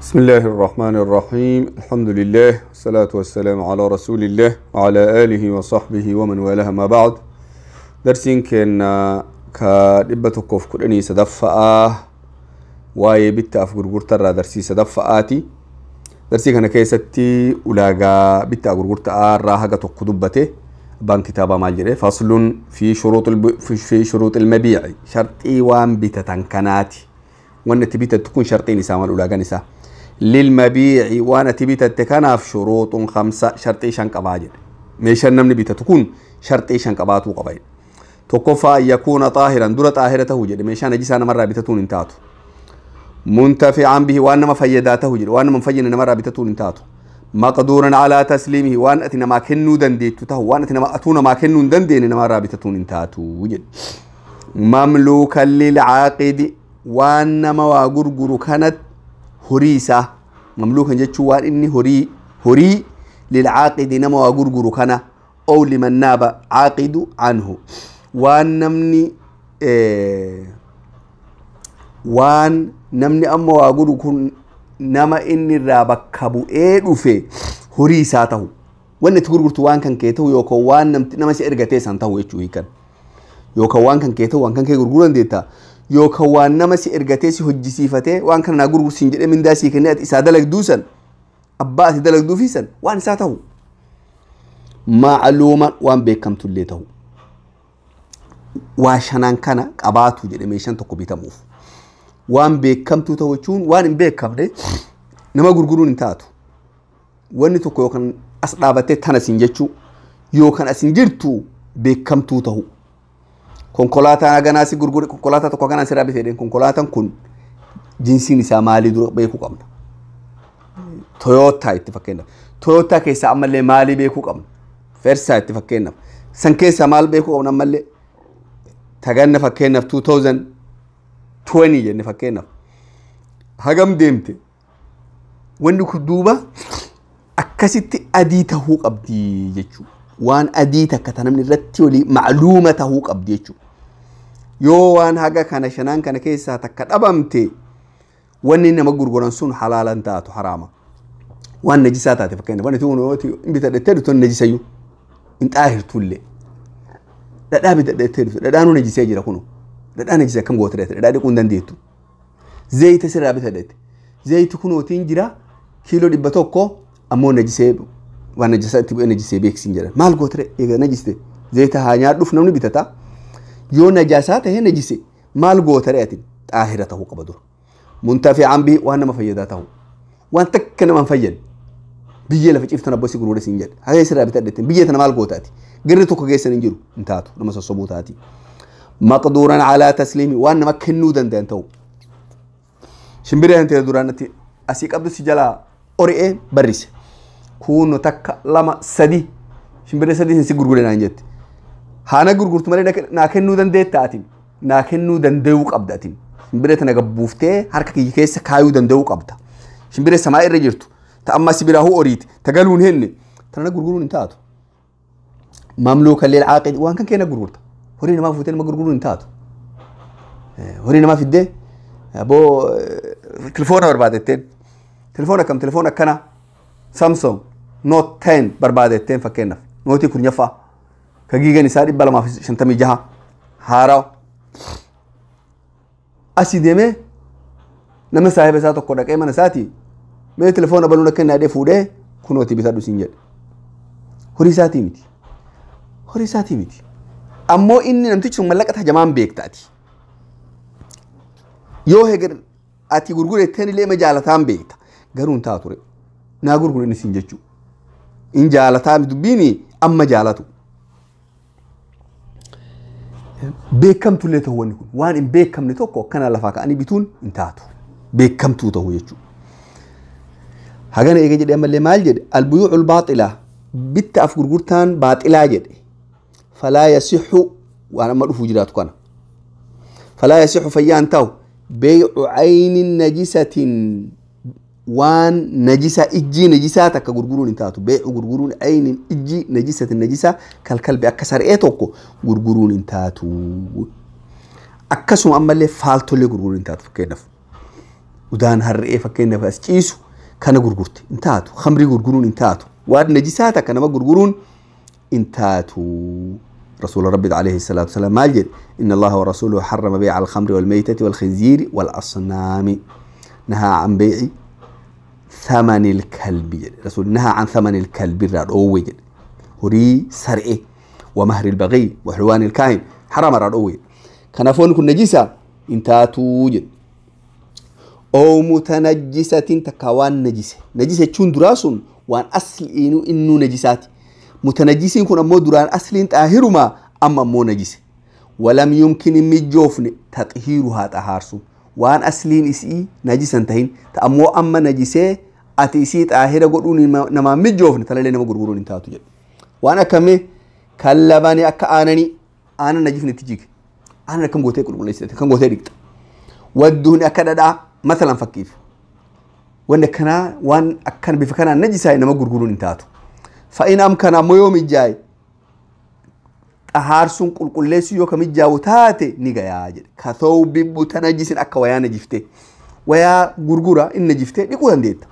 بسم الله الرحمن الرحيم، الحمد لله والصلاة والسلام على رسول الله وعلى آله وصحبه ومن والاه، ما بعد. درسين كان كدبة كوف كدني سدفاء واي بت أفغرغر ترى درسي سدفاءاتي. درسي كان كيستي ولاغا بت أفغرغر ترى هاجا تقدبته بان كتابة ما جري. فصل في شروط المبيع، شرطي وان بتتنكناتي وان تبيت تكون شرطين سامل ولاغا نساء للمبيع وانا تبيت تكناف شروط 5 شرطي شان قباجر ميشان نمني بيت تكون شرطي شان قباتو قبايل تكفى يكون طاهرا در طاهرته جد ميشان نجسان مرة بتتون انتاتو منتفعا به وانا ما فيداته جد وانا من فين مرة بتتون انتاتو مقدورا على تسليمه وان اتنا ما كنو دنديت ته وان اتنا ما اتونا ما كنو دندين مرة بتتون انتاتو جد مملوكا للعاقد وان ما واغرغر كانت هريسة مملوكا جتشو وان إني هري للعاقد نما وغرغر كان أو لمن ناب عاقد عنه وان نمني وان نمني أما وغرغر نما إني رابكبو إيه هريساته وان تغرغرت وان كان كيته يوكو وان نما سيرغتي سانته يچو هيكن يوكو وان كان كيته وان كان كي غرغرن ديتا yookaan waan nama si ergatee si hojjisiifatee waan kana naa gurgursiin jedhee mindaa sii kennee ati isaa dalagduusan abbaa ati dalagduufiisan waan isaa ta'u macluuman waan beekamtullee ta'u waa shanaan kana qabaatu jedhe meeshaan tokko bitamuuf waan beekamtuu ta'u jechuun waan hin beekamne nama gurguruun hin taatu wanni tokko yookaan as dhaabattee tana siin jechuu yookaan as hin jirtu beekamtuu ta'u. Konkolaataan haganaa si gurgure konkolaataa tokko haganaa si raabite jedheen konkolaataan kun jinsiin isaa maalii dura beekuu qabna. Toyootaa itti fakkeenyaaf. Toyootaa keessaa ammallee maalii beekuu qabna. Fersaa itti fakkeenyaaf. San keessaa maal beekuu qabna ammallee taganna fakkeenyaaf 2020 jenne fakkeenyaaf. Hagam deemte wanni kun duuba akkasitti adii tahuu qabdi jechuudha. Waan adii takka namni irratti walii macluuma tahuu qabdi jechuudha. Yoo waan haga kana shanaan kana keessaa takka dhabamte wanni nama gurguran sun halaalan taatu haraama. Waan najisaa taate fakkeenyaaf wanni tuun yoo bitadhettee dhuftu najisayyuu hin xaahirtullee. Dhadhaa bitadhettee dhuftu dhadhaanuu najisee jira kunoo dhadhaa najisee akkam goota dhadhaa dhadhaa dhiquu hin dandeettu. Zayita sirraa bitadhette zayiti kunootiin jira kiiloo 100 ammoo najisee waan najisaa itti bu'ee najisee beeksiin jedhan maal gootare eega najiste zayita haa nyaadhuuf namni bitata yoo najaasaa ta'e najise maal gootare ati xaahira ta'uu qaba dura muntafi'an bihi waan nama fayyadaa ta'u waan takka nama hin fayyadne biyyee lafa ciiftan abboo si gurgure siin jedhe hagee sirraa bitadhette biyyee tana maal goota ati garri tokko geessan hin jiru hin taatu nama sossobuu taati maqduuran calaa tasliimi waan nama kennuu danda'an ta'u shimbiree hin ta'e duraan ati asii qabdu si jalaa ori'ee barrise kuno takka 2 3 shimbiree 3 si gurgure naan jette haana gurgurtu malee naa kennuu dandeetta ati naa kennuu danda'uu qabda ati shimbiree tana gabbuuftee harka kiyya keessa kaayuu danda'uu qabda shimbiree samaa irra jirtu ta amma si biraa hoo oriiti ta galuun henne tana gurguruun hin taatu mamluuka lil caaqid waan kan keena gurgurta horii namaa fuutee nama gurguruun hin taatu horii namaa fiddee aboo telefoona barbaadetteen telefoona kam telefoona akkana Samsung Note 10 barbaadetteen fakkeenyaaf nootii 10 ka giigan isaa 256 haaraa asii deemee nama saahiba isaa tokko dhaqee mana isaatii mee telefoona baluun akka inni adee fuudhee kunootii bitadhu siin jedhe horii isaatii miti horii isaatii miti ammoo inni namtichi sun mallaqa tajamaan beekta ati yoo heger ati gurguretteen illee ma jaalataan beekta garuu hin taatu ture naa gurgure inni siin jechuu in jaalataa dubbiini amma jaalatu beekamtullee ta'u wanni kun waan hin beekamne tokko akkana lafaa ka'anii bituun hin taatu beekamtuu ta'u jechuudha. Hagana eega jedhee ammallee maal jedhe albuyuucul baaxilaa bitta af gurgurtaan baaxilaa jedhe falaa yasixu waan amma dhufuu jiraatu kana falaa yasixu fayyaan ta'u beeycu caynin najisatin waan najisa ijji najisaa takka gurguruun hin taatu beecu gurguruun aynin ijji najisatin najisaa kalkalbi akka sar'ee tokko gurguruun hin taatu akkasuma ammallee faaltollee gurguruun hin taatu fakkeenyaaf Udaan harree fakkeenyaaf as ciisu kana gurgurte hin taatu. Khamrii gurguruun hin taatu. Waan najisaa takka nama gurguruun hin taatu. رسول ربي عليه الصلاة والسلام ماجد إن الله ورسوله حرم بيع الخمر والميتة والخنزير والأصنام نهى عن بيع ثمن الكلب. رسول نهى عن ثمن الكلب الرأوي هري سرئه ومهر البغي وحلوان الكاهن حرام الرأوي كان فون كن نجسة انتاتو أو متنجسة تكوان نجسة نجسة تشون دراسون وان أصل إنو نجسات متنجسين كن أمو دران أصل تاهرما أما مو نجسة ولم يمكن مجوفن تطهيرها تهارسو وان أصلين إسئي نجسا تهين تأمو أما نجسة أتيسي تاهرة قرون نما مجوفن تلالي نما قرقرون انتاتو جد وأنا كمي كلباني أكا آناني أنا نجفني تجيك أنا كم قوتي كل مليسة كم قوتي ريكت والدهن أكا دا مثلا فكيف وأنا كنا وأن أكن بفكنا نجسة نما قرقرون انتاتو فإن أمكن أمو يوم الجاي أهارسون قل قل ليس يو كم الجاو تاتي نيجا ياجر كثوب متنجس أكا ويا نجفته ويا غرغرة إن نجفته نيكو دنديت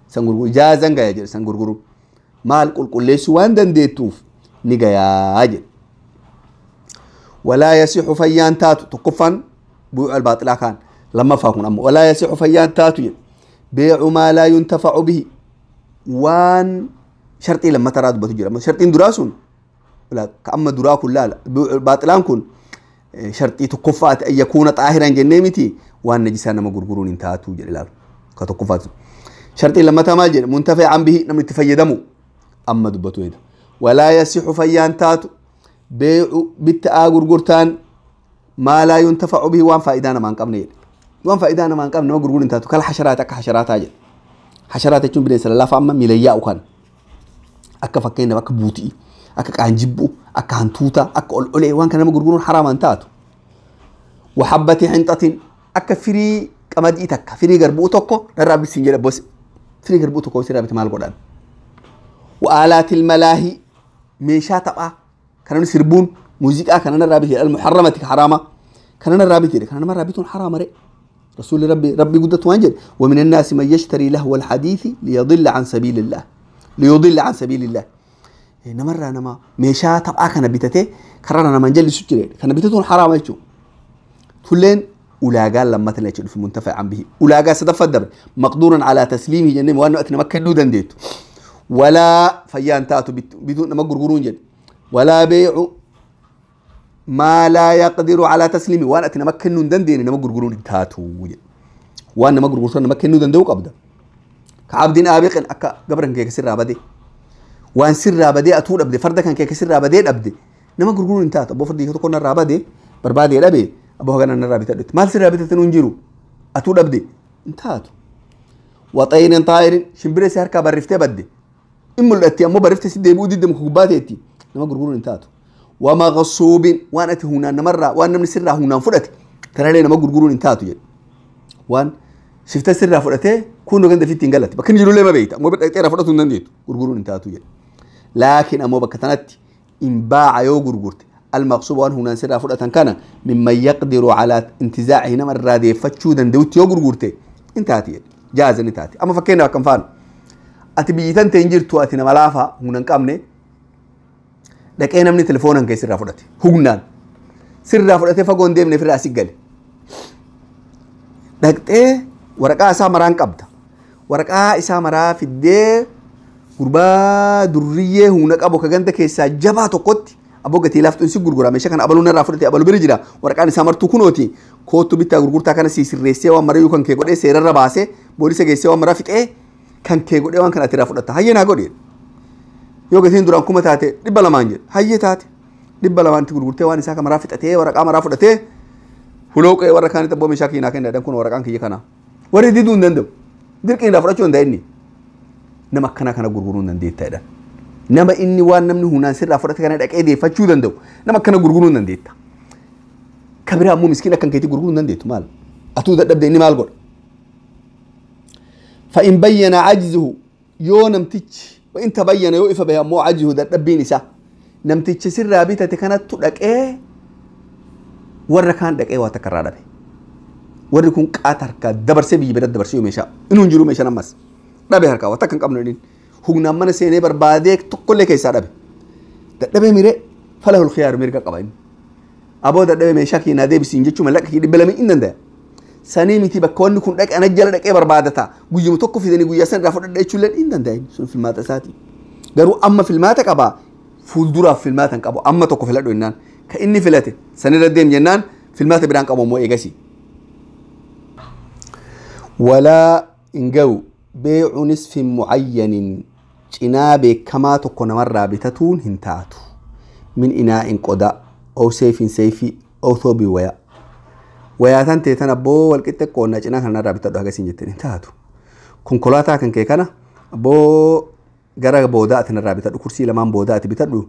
سنغرغر جازن جاجر سنغرغر مال قل قل ليس وان دنديتوف نيجا ياجر ولا يصح فيان تاتو تقفا بيع الباطل كان لما فاكون أمو ولا يصح فيان تاتو بيع ما لا ينتفع به وان شرطي لما ترى بتجرا شرطين دراسون ولا كأما دراك لا لا باطلان كن شرطي تكفات أن يكون طاهرا جنمتي وأن نجسان ما غرغرون انتاتو جلال كتكفات شرطي لما تماجر منتفعا به نم تفيدمو أما دبتو هذا ولا يصح فيان تاتو بيع بتآ غرغرتان ما لا ينتفع به وان فائدانا ما انقمني وان فائدانا ما انقمنا ما غرغرون انتاتو كالحشرات كحشرات أجل حشرات تشون بليس لا فأما مليا وكان akka fakkeenyaaf akka buutii akka qaanjibbuu akka hantuutaa akka ol olee waan kana nama gurguruun haraamaan taatu. Wahabbati hinxatin akka firii qamadii takka firii garbuu tokko narraa bisiin jedha bosi firii garbuu tokko sirraa bite maal godhan. Wa'aalaatil malaahi meeshaa taphaa kana namni sirbuun muuziqaa kana narraa bite almuharramati haraama kana narraa bite kana namarraa bituun haraama re. رسول ربي ربي قدرته وانجل ومن الناس من يشتري لهو الحديث ليضل عن سبيل الله ليضل عن سبيل الله. نمر نما ميشا تبقى كان بيتته كررنا نما نجلس سجل كان بيتته حرام يجو تلين ولا قال لما تلاقي في منتفع عن به ولا قال سدف الدبر مقدورا على تسليمه جنم وانه اتنا مكن دنديت ولا فيان تاتو بدون ما غرغرون جد ولا بيع ما لا يقدر على تسليمه وانا اتنا مكن دندين نما غرغرون تاتو وانا ما غرغرون مكن دندو قبدا كعبد آبق أكا قبرن كيك سر أبدي وان سر أبدي أطول أبدي فردا كان كيك سر أبدي أبدي نما غرغرون انتات أبو فردي كنا رابدي بربادي أبي أبو هجنا نرابي تدت ما سر أبدي تنونجرو أطول أبدي انتات وطير طائر شمبري سهر كبرفته بدي إم الأتي أمو برفته سيد يبودي دم كوباتي نما غرغرون انتات وما غصوب وأنا هنا نمرة وأنا من سر هنا فرت ترى لنا ما غرغرون انتات وان شفت سر فرته كونو غند في تنقلت بكن جلو لما بيت مو بدأت فرته ننديت غرغرون انتاتو لكن أمو بكتنت إن باع يو غرغرت المقصوب وان هنا سر فرته كان ممن يقدر على انتزاعه نمر رادي فتشو دندوت يو غرغرت انتاتي جاز انتاتي أما فكينا كم فان أتبيتن تنجرتو أتنا ملافا هنا كامني لك أنا من تلفونن كي سر فرته هنا سر فرته فقون ديمني في رأسي قال لك إيه ورقة سامران قبضة ورقة سامرا في الدير غربا درية هناك أبو كجنت كيسا جبا تقط أبو قتي لافت انسي غرغرة مش كان أبلو نرى فرتي أبلو برجرة ورقة سامر تكونوتي كوتو بيتا غرغرتا كان سيسر ريسي ومريو كان كيقول إيه سير الرباسة بوليس جيسي ومرافت إيه كان كيقول إيه وان كان أترى فرتها هيا نقول يو قتين دران كومة تاتي ربلا مانجل هيا تاتي ربلا مان تغرغرتي وان ساك مرافت أتي ورقة مرافت أتي هلوك إيه ورقة كانت أبو مشاكي ناكن دم كون ورقة كي كنا warri diduu hin danda'u dirqiin irraa fudhachuu hin danda'inni nama akkanaa kana gurguruu hin dandeetta jedhan nama inni waan namni hunaan sirraa fudhate kana dhaqee deeffachuu danda'u nama akkana gurguruu hin dandeetta ka biraa ammoo miskiin akkan keetii gurguruu hin dandeettu maal atuu dadhabde inni maal godha فإن بين عجزه yoo namtichi وإن تبين yoo ifa bahe ammoo عجزه dadhabbiin isaa namtichi sirraa bitate kanattu dhaqee warra kaan dhaqee waa takka irraa dhabe Warri kun qaata harkaa dabarsee biyya bira dabarsee meeshaa inni hin jiru meeshaan ammas dhabe harkaa waan takka hin qabnu jedhin humnaan mana seenee barbaadee tokkollee keessaa dhabe dadhabee miree falahul khiyaaru mirga qaba inni aboo dadhabee meeshaa kiyya naa deebisiin jechuun mallaqa kiyya 200 hin danda'a. Sanii miti bakka wanni kun dhaqe ana jala dhaqee barbaadata guyyuma tokko fidanii guyyaa san irraa fudhadha jechuun hin danda'a sun filmaata isaati. Garuu amma filmaata qabaa fuulduraaf filmaata hin qabu amma tokko filadhu jennaan ka inni filate sanirra deem jennaan filmaata biraan qabu immoo eegasi. Walaa hin gahu beecu nisfin mucayyanin cinaa beekamaa tokko namarraa bitatuun hin taatu min inaa'in qodaa oo seefin seefii oo thoobii wayaa. Wayaa tan teetan abboo walqixxe qoonnaa cinaa kanarraa bitadhu hagasiin jetteen hin taatu. Konkolaataa kan kee kana abboo gara boodaa ati narraa bitadhu kursii lamaan boodaa ati bitadhu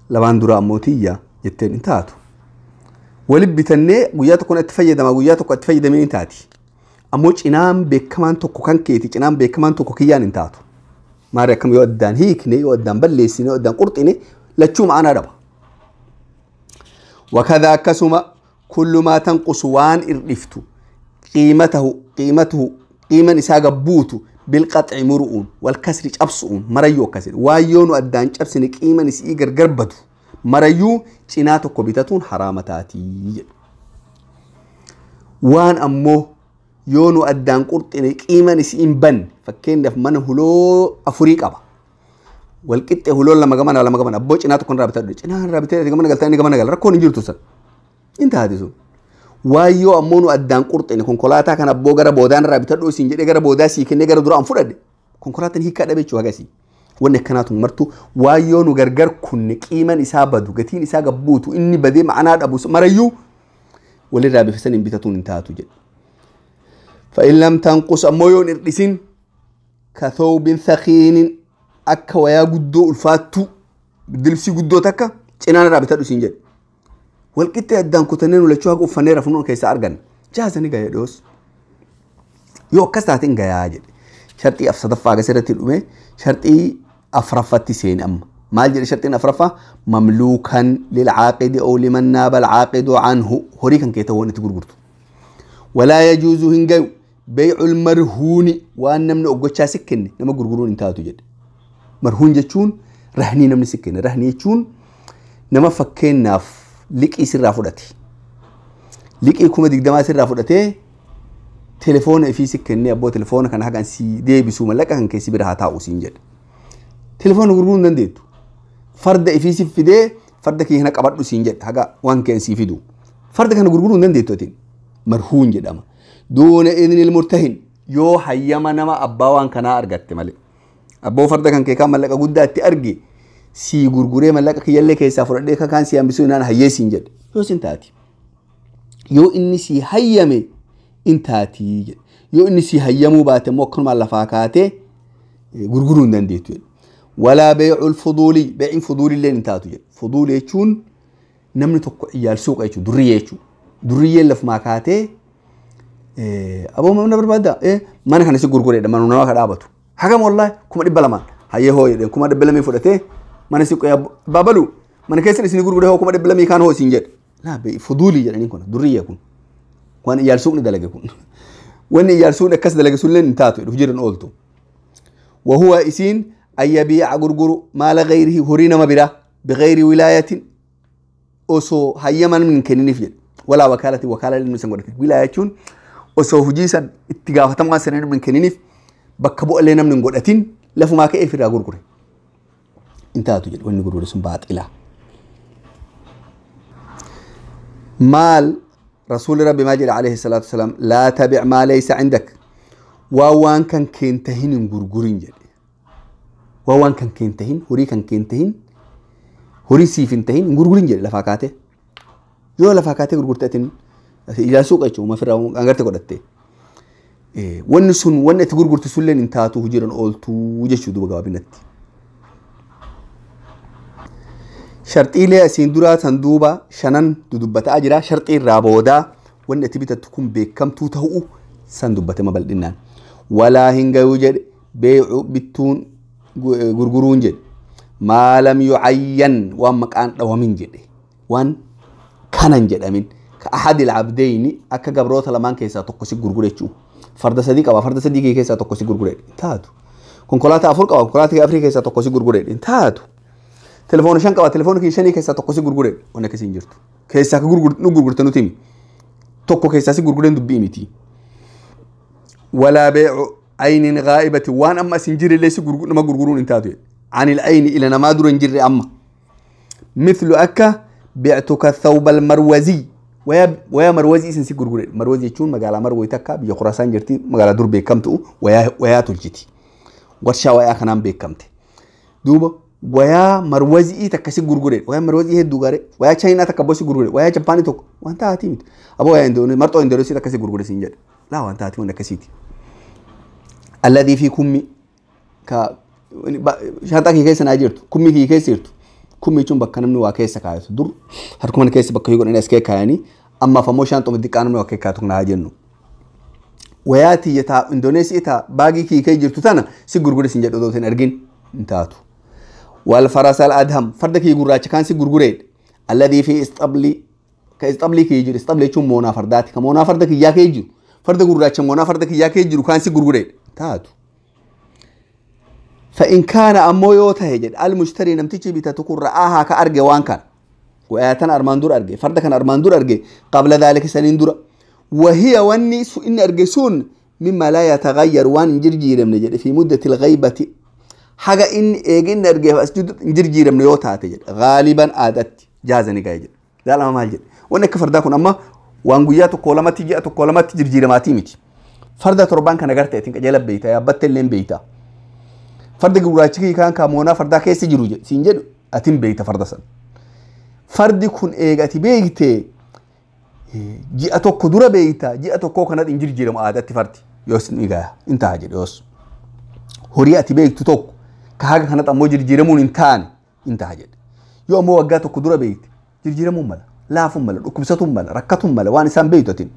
lamaan dura ammoo tiyya jetteen hin taatu. Walib bitannee guyyaa tokko itti fayyadama guyyaa tokko itti fayyadamee hin taati. Ammoo cinaan beekamaan tokko kan keeti cinaan beekamaan tokko kiyyaan hin taatu. Maari akkam yoo addaan hiikne yoo addaan balleessine yoo addaan qurxine lachuu ma'anaa dhaba. Wakadhaa akkasuma kullu maa tanqusu waan irdhiftu qiimatahu qiimatuhu qiiman isaa gabbuutu bilqaxci muru'uun walkasri cabsu'uun marayyuu akkasidha. Waan yoo nu addaan cabsine qiiman isii gargar badu marayyuu cinaa tokko bitatuun haraama taatii jedhu. Waan ammoo yoo nu addaan qurxine qiiman isii hin banne fakkeenyaaf mana huloo afurii qaba. Walqixxee huloon lama gamana lama gamana abboo cinaa tokko irraa bitadhu cinaa irraa bitee gamana galtaa inni gamana gala rakkoon hin jirtu san. Hin taati sun. Waan yoo ammoo nu addaan qurxine konkolaataa kana abboo gara boodaan irraa bitadhu siin jedhee gara boodaa sii kennee gara duraan fudhadhe konkolaataan hiikaa dhabe jechuu hagasii. Wanni akkanaatu martu waan yoo nu gargar kunne qiiman isaa badu gatiin isaa gabbuutu inni badee ma'anaa dhabu marayyuu walirraa bifa saniin bitatuun hin taatu jedhe. فإن لم تنقص أمو يون إردسين كثوب ثخين أكا ويا قدو الفاتو دلسي قدو تكا چنان رابطة دوسين جد والقطة أدان كتنين ولا شوهق وفنيرة فنون كيسا أرغن جاهزة نيجا يدوس يو كستاتين غيا جد شرطي أفصدفا قسرة الأمي شرطي أفرفتي سين أم ما الجري شرطين أفرفة مملوكا للعاقد أو لمن ناب العاقد عنه هوريكا كيتوان تقول ولا يجوز هنجو بيع المرهون وأن من أوجتشا سكن نما غرغرون انتهتو جد مرهون جتشون رهني نمن سكن رهني جتشون نما فكين ناف لك يصير رافضتي لك يكون ديك دما يصير رافضتي تليفون في سكن أبو تليفون كان حاجة سي دي بسوم لك كان كيسي برها تاوسين جد تليفون غرغرون دنديتو فرد في سي في دي فرد كي هناك أبدو سين جد حاجة وان كان سي في دو فرد كان غرغرون دنديتو تين مرهون jedhama duuna idni ilmurtahin yoo hayyama nama abbaa waan kanaa argatte malee abboo farda kan kee kan mallaqa guddaa itti arge sii gurguree mallaqa kiyyallee keessaa fudhadhee kakaan sii hambisuu naan hayyee siin jedhe yoo sin taati yoo inni sii hayyame in taatii jedhe yoo inni sii hayyamuu baate immoo akkanumaan lafaa kaatee gurguruu hin dandeettu jedhe walaa beecul fuduulii beeciin fuduulillee hin taatu jedhe fuduulii jechuun namni tokko iyyaalsuuqa jechuudha durriyyee jechuudha durriyyeen lafumaa kaatee aboo mana barbaadda mana kana si gurgureedha mana nama ka dhaabatu hagam wallaahi 200,000 hayyee hoo jedheen 200,000 fudhatee mana si babalu mana keessan isin gurguree hoo 200,000 kaan hoo isin jedhe laa bee'i fuduulii jedhaniin kun durriyyee kun waan iyyaalsuuqni dalage kun wanni iyyaalsuuqni akkas dalage sunillee hin taatu jedhu jiran ooltu wahuwa isiin an yabiica gurguru maala gayrihi horii nama biraa bigayri wilaayatin osoo hayyama namni hin kenniniif jedhe ولا وكالة وكالة للمسن قدرت ولاية osoo hojii san itti gaafatamaa sana namni hin kenniniif bakka bu'allee namni hin godhatin lafumaa ka'ee ofirraa gurgure. In taatu jedhu wanni gurgure sun baaxilaa. Maal rasuulli rabbi maal jedha alayhi salaatu wasalaam laa tabic maa laysa cindak waa waan kan keentahin hin gurgurin jedhe. Waa waan kan keentahin horii kan keentahin horii siif hin tahin hin gurgurin jedhe lafaa kaatee. Yoo lafaa kaatee gurgurte atin ijaa suuqa jechuun ofirraa angarte godhatte. Wanni sun wanni itti gurgurtu sunillee hin taatu hojiirra ooltuu jechuu duuba gabaabinatti. Sharxiilee asiin duraa san duuba shanan dudubbataa jira. Sharxii irraa boodaa wanni itti bitattu kun beekamtuu ta'uu san dubbatama bal'inaan. Walaa hin gayuu jedhe beecu bittuun gurguruun jedhe maalam yucayyan waan maqaan dhawamin jedhe waan kanan jedhamin Ka ahadi alcabdayni akka gabroota lamaan keessaa tokko si gurgure jechuu. Farda sadii qaba, farda sadii kee keessaa tokko si gurgure, hin taatu. Konkolaataa afur qaba, konkolaataa kee afurii keessaa tokko si gurgure, hin taatu. Telefoona shan qaba, telefoona kee shanii keessaa tokko si gurgure, waan akkasii hin jirtu. Keessaa ka nu gurgurte nuti himi. Tokko keessaa si gurgureen dubbii miti. Walaa beecu aynin ghaa'ibati waan amma as hin jirre si nama gurguruun hin taatu. Anil ayni ila namaa dura hin jirre amma. Mithlu akka beectuka thawba almarwazii wayaa marwazii isin si gurgure. Marwazii jechuun magaalaa Marwee takka biyya Khuraasaan jirti, magaalaa dur beekamtu wayaa tolchiti. Warshaa wayaa kanaan beekamte. Duuba wayaa marwazii takka si gurgure, wayaa marwazii hedduu gaare, wayaa Chaayinaa takka bosi gurgure, wayaa Japaanii tokko waan taati miti. Aboo wayaa Indoneesii marxoo Indoneesii takka si gurgure siin jedhe. Laa waan taati waan akkasiiti. Alladii fi kummi ka shaanxaa kee keessa naa jirtu, kummi kee keessa jirtu. Kummi jechuun bakka namni waa keessa kaayatu dur harkuma keessa bakka godhanii as kee kaayanii ammaaf ammoo shaanxuma xiqqaa namni waa kee kaayatu naa jennu. Wayaa tiyya taa Indoneesii taa baagii kee keessa jirtu tana si gurgure siin jedhu otoo hin argin hin taatu. Wal farasal adham farda kee gurraacha kaan si gurgure alladii fi isxabli ka isxabli kee jiru. Isxabli jechuun moonaa fardaati, ka moonaa farda kiyyaa kee jiru, farda gurraacha moonaa farda kiyyaa kee jiru kaan si gurgure taatu. فإن كان أمو يوته جد المشتري نمتيجي بتتكون رآها كأرجع وان كان وآتنا أرمان دور أرجع فرد كان أرمان دور أرجع قبل ذلك سنين دور وهي وني إن أرجسون مما لا يتغير وان جرجير من جد في مدة الغيبة حاجة إن إيجن أرجع أسجد جرجير من يوتها تجد غالبا عادت جازني جايجد لا لا ما هالجد وإنك فرداكم أما وانجياتو كولما تيجي كولما تجرجير ما تيمتي فرد تربان كان قرتي تنك جلب بيتا يا بتلين بيتا farda gurraachi kii kaan kaamoonaa fardaa keessa jiru siin jedhu atin beeyta farda san. Fardi kun eega ati beekte ji'a tokko dura beeyta, ji'a tokkoo kanatti hin jirjiiramu aadaatti fardi yoos ni gaya hin ta'a jedhe yoos. Horii ati beektu tokko ka haga kanatti ammoo jirjiiramuun hin taane hin ta'a jedhe. Yoo ammoo waggaa tokko dura beekte jirjiiramuun mala, laafuun mala, dhukkubsatuun mala, rakkatuun mala waan isaan beektu atin.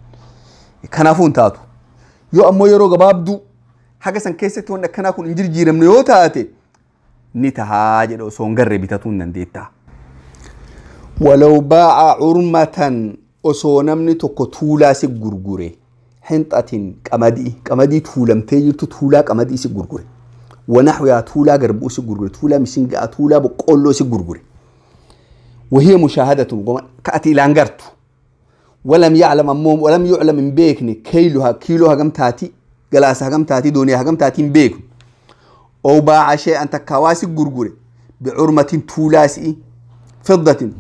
Kanaafuu hin taatu. Yoo ammoo yeroo gabaabduu haga san keessatti wanni akkanaa kun hin jirjiiramne yoo taate ni tahaa jedhe osoo hin garree bitatuu hin dandeetta. Walaw baa'a curmatan osoo namni tokko tuulaa si gurgure hinxatin qamadii tuulamtee jirtu tuulaa qamadii si gurgure wanaxwiyaa tuulaa garbuu si gurgure tuulaa mishingaa tuulaa boqqoolloo si gurgure وهي مشاهدة كأتي إلى أنقرت ولم يعلم أمهم ولم يعلم من بيكني كيلوها كيلوها قم تاتي جلاسها قم تاتي دنياها قم تاتي بيكن أو باع شيئا تكواسي غرغري بعرمة تولاسي فضة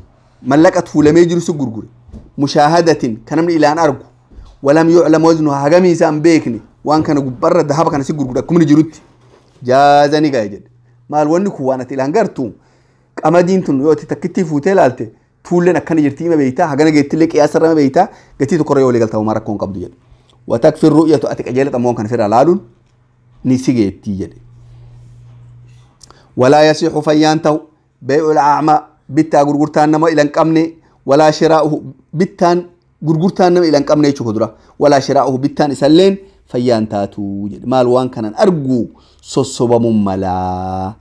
ملكة تولى ميجرس غرغري مشاهدة كان من إلى أن أرجو ولم يعلم وزنها هجمي سام بيكني وأن كان جبر الذهب كان سي غرغري كم نجرت جازني جايجد مال ونك وانا إلى أنقرتو قمدين تن يوتي تكتي فوتيل آلتي tuulleen akkana jirtii ma beeytaa hagana geettillee qiyaasarra ma beeytaa gatii tokkorra yoo walii galtaa homaa rakkoon qabdu jedhe. Watakfi ru'yatu ati qajeela xammoon kan fira laaluun ni si geettii jedhe. Walaa yasiixu fayyaan ta'u bee'ul acmaa bittaa gurgurtaan nama ila hin qabne walaa shiraa'uhu bittaan gurgurtaan nama ila hin qabne jechuudha dura walaa shiraa'uhu bittaan isalleen fayyaan taatu jedhe. Maal waan kanan argu sossobamuun malaa.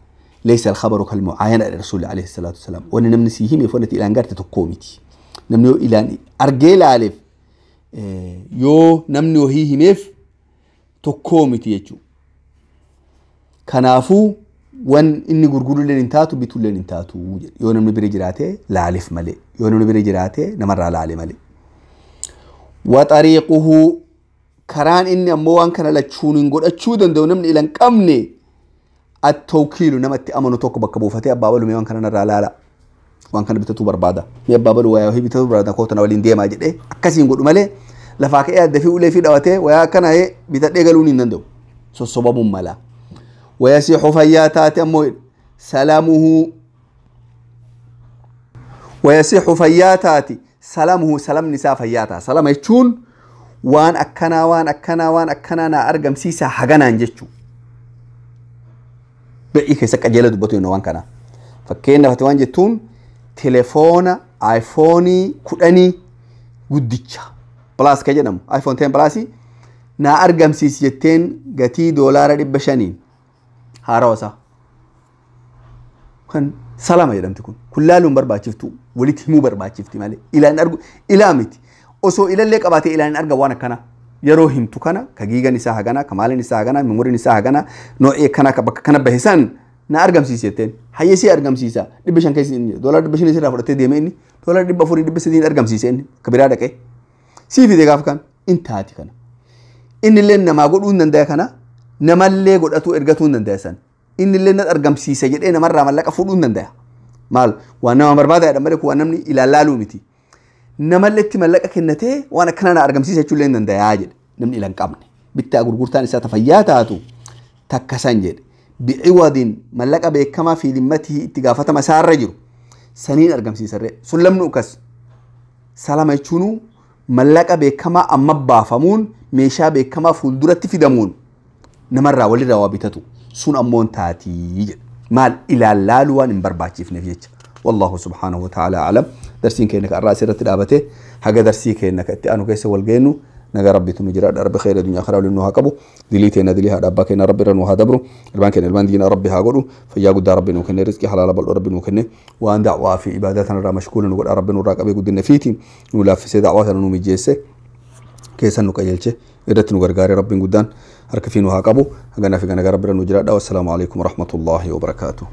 ليس الخبر كالمعاينة الرسول عليه الصلاة والسلام وأن نمني سيهم يفونت إلى أنقرت تقومتي نمني إلى أرجيل ألف يو نمني وهي هميف تقومتي يجو كنافو وان إني غرغرو لين تاتو بتول لين تاتو يو نمني برجراته لا ألف ملي يو نمني برجراته نمر على علي ملي وطريقه كران إني أموان كان لتشون نقول أتشودن دو نمني إلى أنقمني التوكيل نمت أمنو توك بكبوفتي أبابلو ميوان كان نرى لا لا وان كان بتتو بربادة مي أبابلو ويا هي بتتو بربادة كوتنا ولين ديما جد إيه أكاسين قلوا ملي لفاك إيه دفي ولا في دوته ويا كان هي بتتقلوني قالوني نندو سو الصباب ملا ويسيح فياتات أمويل سلامه ويسيح فياتات سلامه سلام نساء فياتا سلام يتشون وان أكنا وان أكنا وان أكنا أنا أرقم سيسا حقنا نجتشو بقي keessa qajeela dubbatu yoo waan kana fakkeenyaaf ati waan jettuun telefoona aayifoonii 10 guddicha pilaas ka jedhamu aayifoon 10 pilaasii naa argamsiisi jetteen gatii $500 haarawa isaa kan salama jedhamti kun laaluun barbaachiftu walitti himuu barbaachifti malee ilaan argu ilaa miti Osoo ilallee qabaatee ilaan hin argan waan akkana. Yeroo himtu kana ka giigan isaa hagana, ka maaliin isaa hagana, memoriin isaa hagana, noo'ee kana ka bakka kana bahe san na argamsiise jetteen. Hayyee si argamsiisa. 500 keessa inni $500 sirraa fudhatee deemee inni $400 300 argamsiise inni ka biraa dhaqee. Sii fide gaaf kan in taati kana. Inni illee namaa godhuu hin dandaya kana, namallee godhatuu ergatuu hin dandaya san. Inni illee na argamsiisa jedhee namarraa mallaqa fuudhuu hin dandaya. Maal waan nama barbaadaadha malee kun waan namni ilaalaaluu miti. Namallee itti mallaqa kennatee waan akkana na argamsiisa jechuullee hin dandayaa jedhe namni ila hin qabne. Bittaa gurgurtaan isaa tafayyaa taatu takka san jedhe. Bi'iwadin mallaqa beekamaa fi dhimmatii itti gaafatama isaarra jiru saniin argamsiisarree sun lamnu akkas. Salama jechuun mallaqa beekamaa amma baafamuun meeshaa beekamaa fuulduratti fidamuun namarraa walirraa waa bitatu sun ammoo taatii jedhe. Maal ilaallaaluu waan hin barbaachifneef jecha. Wallahu subhaanahu wa ta'ala alam. Darsiin keenya ka irraa asirratti dhaabate haga darsii keenya ka itti aanu keessa wal geennu nagaa rabbitu nu jiraadha. Rabbi khayra dunyaa karaa waliin nu haa qabu. Dilii teenya dilii haadha abbaa keenya rabbi irra nu haa dabru. Ilmaan keenya ilmaan diinaa rabbi haa godhu. Fayyaa guddaa rabbi nu kenne, rizqii halaala bal'oo rabbi nu kenne. Waan da'waa fi ibaadaa tanarraa mashkuula nu godha rabbi nurraa qabee guddina fiitiin nu laaffisee da'waa tana nu mijeesse keessan nu qajeelche irratti nu gargaare rabbiin guddaan harka fi nu haa qabu. Haganaa fi ganagaa rabbi irra nu jiraadha. Wassalaamu alaikum warahmatullaahi wabarakaatuh.